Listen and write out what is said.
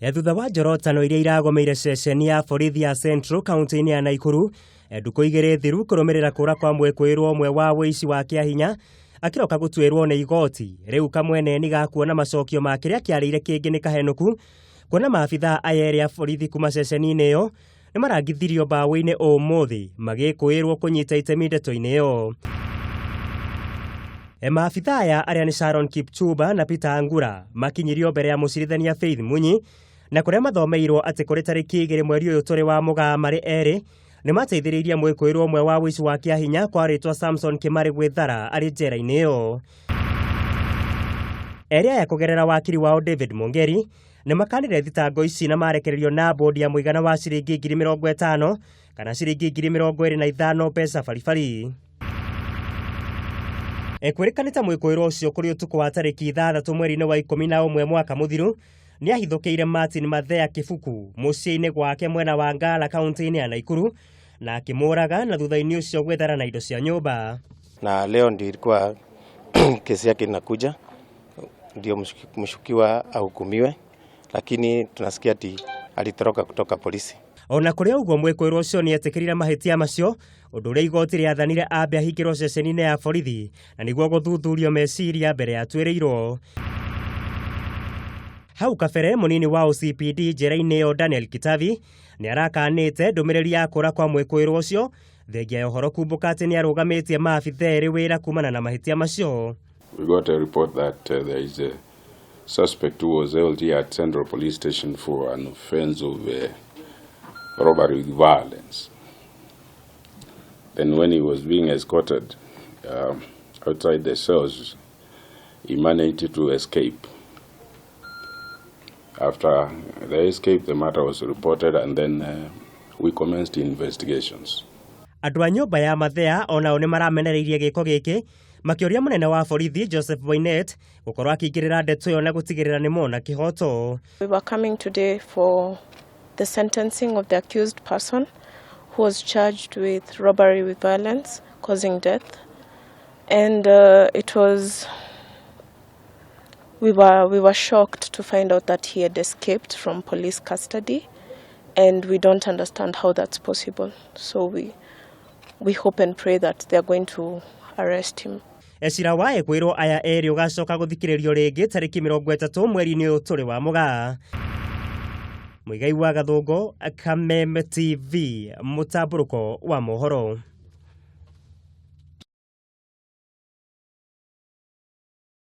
Thutha wa njorotano iria iragomeire ceceni ya borithi ya Central kaunti-inĩ ya Naikuru ndukũ igĩrĩ thiru kũrũmĩrĩra kũra kwa mwĩkũĩrwo ũmwe wa ũici wa kĩahinya akĩroka gũtuĩrwo nĩ igoti rĩu kamwene nĩ gakuona macokio ma kĩrĩa kĩarĩire kĩngĩ nĩ kahenũku kuona maabithaa aya erĩ a borithi kuma ceceni-inĩ ĩyo nĩ marangithirio mbaũ-inĩ ũmũthĩ magĩkũĩrwo kũnyita itemi ndeto-inĩ ĩyo. Maabithaa aya arĩa nĩ Sharon Kipchumba na Peter Angura makinyirio mbere ya mũcirithania Faith Munyi na kũrĩa mathomeirwo atĩ kũrĩ tarĩki 2 mweri ũyũ tũrĩ wa Mũgaa marĩ erĩ nĩ mateithĩrĩirie mwĩkũĩrwo ũmwe wa ũici wa kĩahinya kwa rĩtwa Samson Kĩmarĩ gwĩthara arĩ njera-inĩ ĩyo. Erĩ aya kũgerera wakiri wao David Mongeri nĩ makanire thitango ici na marekererio na bodi ya mũigana wa ciringi 50,000 kana ciringi 25,000 mbeca baribari. Kwĩrĩkanĩte mwĩkũĩrwo ũcio kũrĩ ũtukũ wa tarĩki 6 mweri-inĩ wa 11 mwaka mũthiru nĩ ahithũkĩire Martin Mathea Kĩbuku mũciĩ-inĩ gwake mwena wa Ngala kaunti-inĩ ya Naikuru na akĩmũraga na thutha-inĩ ũcio gwĩthara na indo cia nyũmba. Na leo ndio ilikuwa kesi yake inakuja ndio mshukiwa ahukumiwe, lakini tunasikia ati alitoroka kutoka polisi. Ona kũrĩ ũguo mwĩkũĩrwo ũcio nĩ etĩkĩrire mahĩtia macio ũndũ ũrĩa igoti rĩathanire ambe ahingĩrwo ceceni-inĩ ya borithi na nĩguo gũthuthurio meciria mbere ya atuĩrĩirwo. Hau kabere mũnini wa OCPD njera-inĩ ĩyo Daniel Kitavi nĩ arakanĩte ndũmĩrĩri ya kũra kwa mwĩkũĩrwo ũcio thengia ya ũhoro kumbũka atĩ nĩ arũgamĩtie maabitha erĩ wĩra kumana na mahĩtia macio. We got a report that there is a suspect who was held here at Central Police Station for an offense of robbery with violence. Then when he was being escorted outside the cells, he managed to escape. After the escape, the matter was reported and then we commenced investigations. Andũ a nyũmba ya Mathea onao nĩ maramenereirie gĩko gĩkĩ makĩũria mũnene wa borithi Joseph Boinnet gũkorwo akĩingĩrĩra ndeto ĩyo na gũtigĩrĩra nĩ mona kĩhoto. We were coming today for the sentencing of the accused person who was charged with robbery with violence causing death. And it was we were shocked to find out that he had escaped from police custody, and we don't understand how that's possible. So we hope and pray that they are going to arrest him. Cira wa ekwĩrwo aya erĩ ũgacoka gũthikĩrĩrio rĩngĩ tarĩki 30 mweri-inĩ ũyũ tũrĩ wa Mũgaa. Mũigai wa Gathũngũ, Kameme TV, mũtambũrũko wa mohoro.